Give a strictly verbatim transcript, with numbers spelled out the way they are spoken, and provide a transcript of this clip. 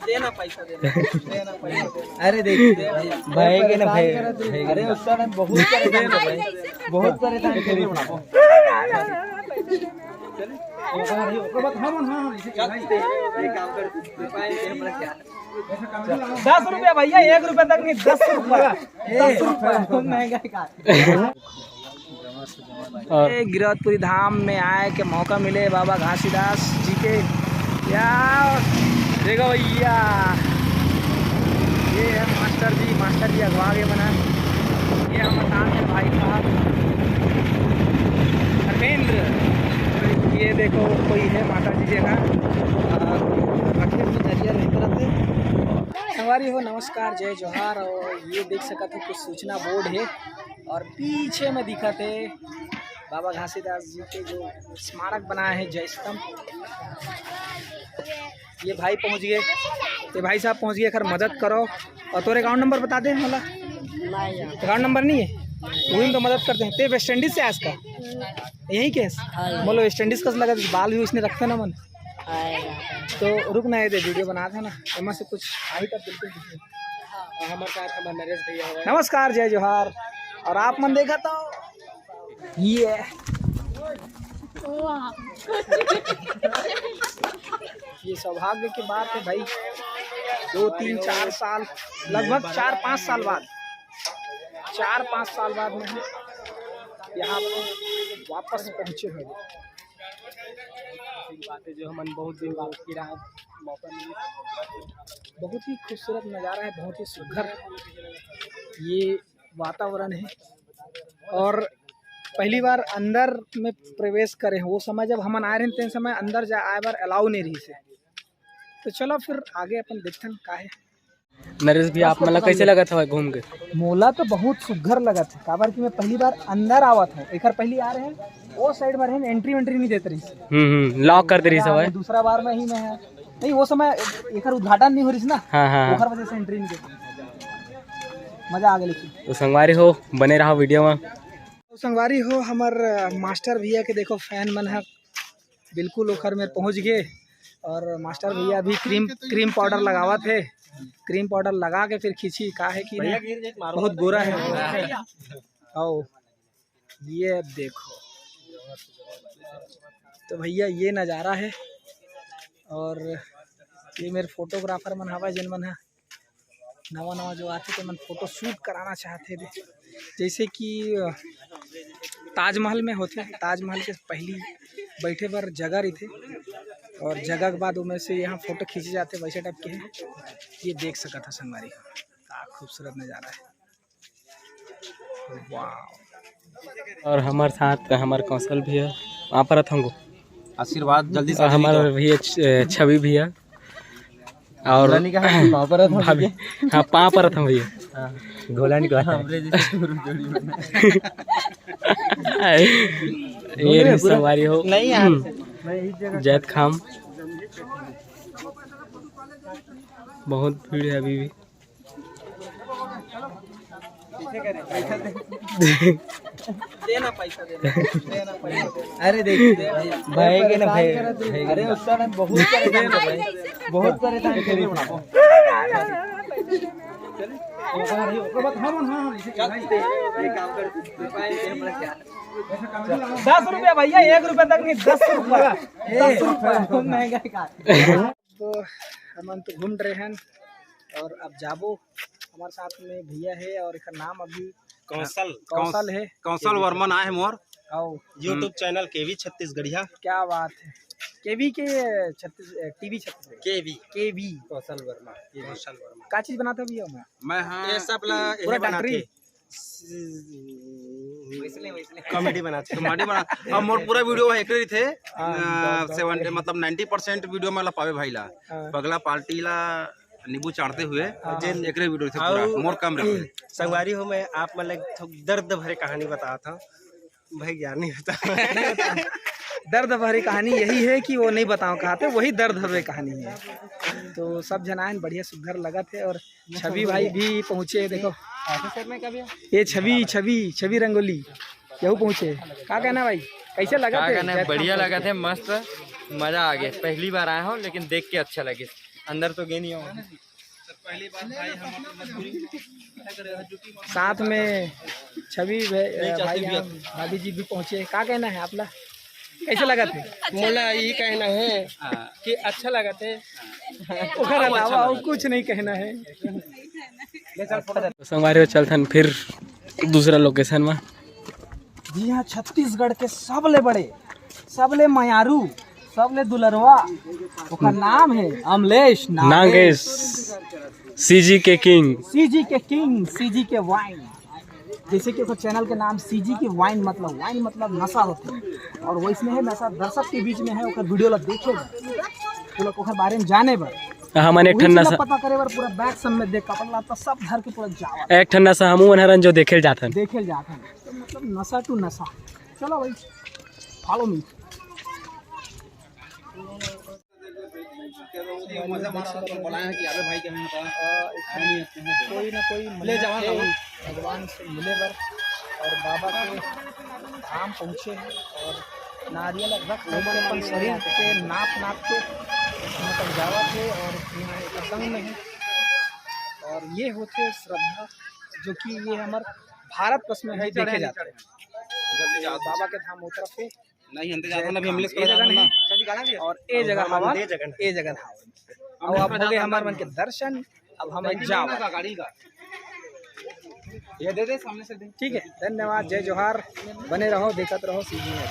देना पैसा, देना। अरे देख, भाई के ना भाई, भाई के अरे ना। उस टाइम बहुत परेशान थे भाई, बहुत परेशान थे। दस रुपया भैया, एक रुपया तक नहीं, दस रुपया। दस रुपया, बहुत महंगा है का। और ए, गिरौदपुरी धाम में आए के मौका मिले बाबा घासीदास जी के। या देखो भैया, ये है मास्टर जी, मास्टर जी अगवा के बना। ये हमारे साथ है भाई साहब धर्मेंद्र। ये देखो, कोई है माता जी के ना, आ, रखे हुए नरियर एक तरफ से। संगवारी हो, नमस्कार, जय जोहार। और ये देख सकत हो, कुछ सूचना बोर्ड है और पीछे में दिखत है बाबा घासीदास जी के जो स्मारक बनाए हैं, जय स्तंभ। ये भाई पहुंच गए, ये भाई साहब पहुंच गए, अगर मदद करो। और तोरे अकाउंट नंबर बता दे मला। अकाउंट नंबर नहीं है, वही तो मदद करते हैं। ते वेस्ट इंडीज से आज का यही केस? बोलो, वेस्ट इंडीज का लगा, बाल भी उसने रखते ना मन। तो रुक ना, ये दे, वीडियो बना था ना, एमा से कुछ आई तब बिल्कुल दिखे। हाँ, हमारे साथ हमारे नरेश भैया हमारे। नमस्कार, जय जोहार। और आप मन देखा तो ये ये सौभाग्य की बात है भाई, दो तीन चार साल, लगभग चार पाँच साल बाद, चार पाँच साल बाद में हम यहाँ पर वापस पहुँचे हैं। बात है जो हमन बहुत दिन बाद फिर आज मौका मिला। बहुत ही खूबसूरत नज़ारा है, बहुत ही सुघर ये वातावरण है। और पहली बार अंदर में प्रवेश करे हैं, वो समय जब हमन आए रहे, तेन समय अंदर जा आए बर अलाउ नहीं रही से। तो चलो फिर आगे अपन देखथन का है। नरेश भी, आप मतलब कैसे लगत हवय घूम के? मोला तो बहुत सुघर लगत है, काबर कि मैं पहली बार अंदर आवत हूँ, एकर पहली आ रहे हैं, वो साइड में रहे, एंट्री वेंट्री नहीं देते रही। हम्म, हम्म, लॉक कर दे रही सब है। दूसरा बार में ही मैं है, नहीं, वो समय एकर उद्घाटन नहीं हो रही ना, हाँ, हाँ, हाँ। ओकर वजह से एंट्री नहीं देते। मजा आ गया लेकिन। तो संगवारी हो, बने रहा वीडियो में। तो संगवारी हो, हमर, अ, मास्टर भैया के देखो, फैन मन ह बिल्कुल ओखर में पहुँच गए। और मास्टर भैया अभी क्रीम, क्रीम पाउडर लगावत है, क्रीम पाउडर लगा के फिर खींची, का है कि ना, बहुत गोरा है। आओ, ये देखो, तो भैया ये नज़ारा है। और ये मेरे फोटोग्राफर मन हवा, जिन मन ह नवा नवा जो आथे, ते मन फोटो शूट कराना चाहते थे। जैसे कि, अ, ताजमहल में होते, ताजमहल के पहली बैठे बर जगह रहिथे और जगह के बाद उनमें से यहाँ फोटो खींचे जाते, वैसे टाइप के है। ये देख सकत ह संगवारी, का खूबसूरत नज़ारा है। वाह। और हमारे साथ हमारे कौशल भैया, वहाँ पर रहता हूँ। आशीर्वाद जल्दी से और हमारे भैया छ-, छवि भैया। और पाँव परत हूँ भाभी। हाँ, पाँव परत हूँ भैया। हाँ, घोला नहीं कहता है। हमरे जैसे गुरु जोड़ी बना। ये भी संगवारी हो। नहीं यार। हम्म। जैत खाम। बहुत भीड़ है अभी भी। देना पैसा, देना, देना पैसा। अरे देख, भाई के ना भाई, भाई के अरे ना। उस टाइम बहुत परेशान थे भाई, बहुत परेशान थे। दस रुपया भैया, एक रुपया तक नहीं, दस रुपया, दस रुपया, बहुत महंगा है का। तो हमन तो घूम रहे हैं और अब जाबो। हमारे साथ में भैया है और एकर नाम अभी कौशल, कौशल है। कौशल वर्मन आए हैं मोर। आओ। YouTube चैनल केवी छत्तीसगढ़िया। क्या बात है। केवी के छत्तीस, ए, टीवी छत्तीसगढ़। केवी। केवी। कौशल वर्मा। केवी। कौशल वर्मा। का चीज बनाते हो भैया? मैं, मैं हाँ, ये सब ला पूरा यही बनाते डॉक्टरी। हैं। वैसने, वैसने। कॉमेडी बनाते हैं। कॉमेडी बना। अब मोर पूरा वीडियो एकरे रहिथे। हाँ, अ, सेवन, मतलब नाइंटी परसेंट वीडियो में ला पावे भाई ला। हाँ। पगला पार्टी ला नींबू चाटते हुए। हाँ। जेन एकरे वीडियो रहिथे पूरा। अउ मोर काम रहिथे। संगवारी हो, मैं आप मन ला एक ठो दर्द भरे कहानी बतावत हूँ। भाई ज्ञान नहीं होता। दर्द भरी कहानी यही है कि वो नहीं बताओ कहाँ थे, वही दर्द भरी कहानी है। तो सब जनायन बढ़िया सुघर लगत है और छवि भाई भी पहुँचे, देखो। ये छवि, छवि, छवि रंगोली, यहू पहुँचे। का कहना भाई, कैसे लगा का थे कहना है, जैतखाम बढ़िया पहुँच लगा के? थे, मस्त। मजा आ गया, पहली बार आया हूँ लेकिन देख के अच्छा लगे। अंदर तो गए नहीं हूँ। साथ में छवि भाई, भाई, भाभी जी भी पहुँचे, का कहना है आपला? कैसे लगत हे? मोला यही कहना है कि अच्छा लगत हे। ओकर अलावा और कुछ नहीं कहना है। तो संगवारी हो, चलथन फिर दूसरा लोकेशन में। जी हाँ, छत्तीसगढ़ के सबले बड़े, सबले मयारू, सबले दुलरवा, ओकर नाम है अमलेश नागेश। नागेश, सीजी के किंग। सीजी के किंग, सीजी के वाइन। जैसे कि ओकर चैनल के नाम सीजी के वाइन, मतलब वाइन मतलब नशा होथे, और वैसने है नशा दर्शक के बीच में है। ओकर वीडियो ला देखे बर, ओकर बारे में जाने बर, हमन एक ठन नशा पता करे बर पूरा बैग सब में देख, कपड़ा लत्ता सब धर के पूरा जावा, एक ठन नशा हमू मन हरन जो देखे ल जाथन। देखे ल जाथन। तो मतलब नशा टू नशा। चलो भाई, follow me। कोई ना कोई ले जावा, भगवान से मिले बर और बाबा के धाम पहुँचे हैं और नारियल रख करके अपन शरीर के नाप नाप के मतलब जावत हे और यहाँ एक संग में है। और ये होथे श्रद्धा, जो कि ये हमर भारत वर्ष में ही देखे जाते हैं। बाबा के धाम उतरत हे। नहीं, अंदर जाता ना, अभी एम्बुलेंस ए जगह नहीं और ए जगह हवन, ए जगह हवन। अब आप हो गए हमार मन के दर्शन, अब हम जाओ। गाड़ी का ये दे दे, सामने से दे। ठीक है, धन्यवाद, जय जोहार, बने रहो, देखत रहो सीजी में।